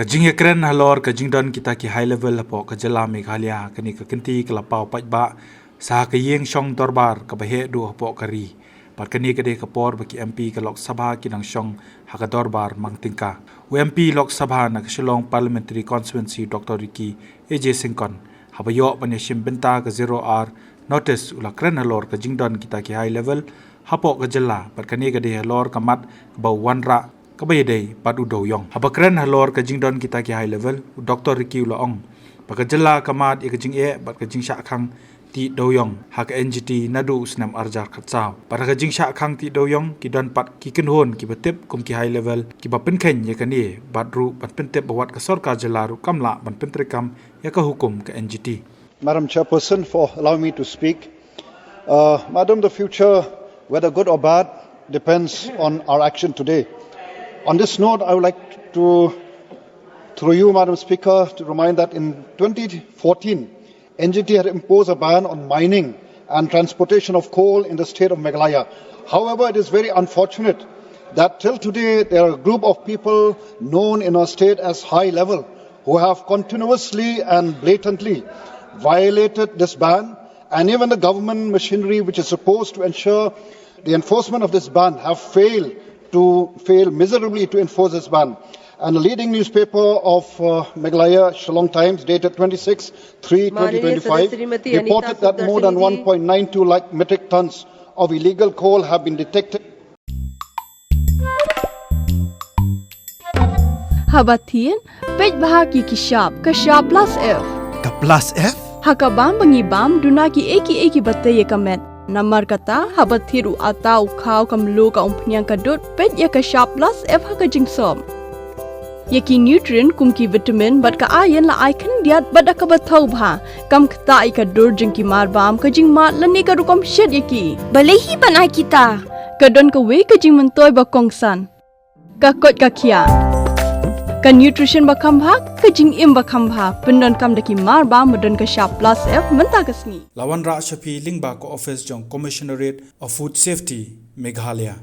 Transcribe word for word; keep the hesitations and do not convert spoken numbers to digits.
Ka jingïakren halor ka jingdon kita ki high level hapoh ka jylla Meghalaya, kane ka kynti ka la paw paidbah sa ka ïing shong dorbar kaba heh duh hapoh ka ri. Bad kane ka dei ka por ba ki M P ka Lok Sabha ki nang shong ha ka dorbar mang tyngka. U M P Lok Sabha na ka Shillong Parliamentary Constituency, Doctor Ricky A J Syngkon, haba ïoh ban ïashim bynta ka zero hour notice, u la kren halor ka jingdon kita ki high level hapoh ka jylla, bad kane ka dei halor ka mat kaba u wanrah kaba ïadei bad u dewïong. Haba kren halor ka jingdon kita ki high level, u Doctor Ricky u la ong ba ka jylla ka mad ïa ka jingeh bad ka jingshah khang tih dewïong ha ka N G T naduh u snem arhajar khatsaw. Bad ha ka jingshah khang tih dewïong ki don pat ki kynhun kiba tip kum ki high level kiba pynkheiñ ïa kane, bad ruh ban pyntip ba wat ka sorkar jylla ruh kam lah ban pyntreikam ïa ka hukum ka N G T. Madam Chairperson, for allowing me to speak. Uh, Madam, the future, whether good or bad, depends on our action today. On this note, I would like to, through you, Madam Speaker, to remind that in twenty fourteen, N G T had imposed a ban on mining and transportation of coal in the state of Meghalaya. However, it is very unfortunate that till today there are a group of people known in our state as high level who have continuously and blatantly violated this ban, and even the government machinery which is supposed to ensure the enforcement of this ban have failed to fail miserably to enforce this ban. And the leading newspaper of uh, Meghalaya, Shillong Times, dated twenty-six three twenty twenty-five, reported that more than one point nine two lakh metric tons of illegal coal have been detected. Haba thied, peit bha ki ki shap, ka shap plus F. Ka plus F? Ha ka bam ba ngi bam, duna ki ei ki ei kiba tei ïa ka met. Namar kata, haba thied u atta, u khaw, ka mluh, ka umphniang, ka dud, peit ïa ka shap plus F ha ka jingsop. Ïa ki nutrient kum ki vitamin bad ka iron la ai khyndiat bad da kaba thaw bha. Kam ktah ïa ka dur jong ki marbam, ka jingmad lane ka rukom shet ïa ki. Balei hi ban ai kita? Ka don kawei ka jingmyntoi ba kongsan. Ka koit ka khiah. Ka nutrition ba kham bha, ka jingim ba kham bha. Pyndonkam da ki marbam ba don ka shap plus F mynta ka sngi. La wanrah sha phi lyngba ka office jong Commissionerate of Food Safety, Meghalaya.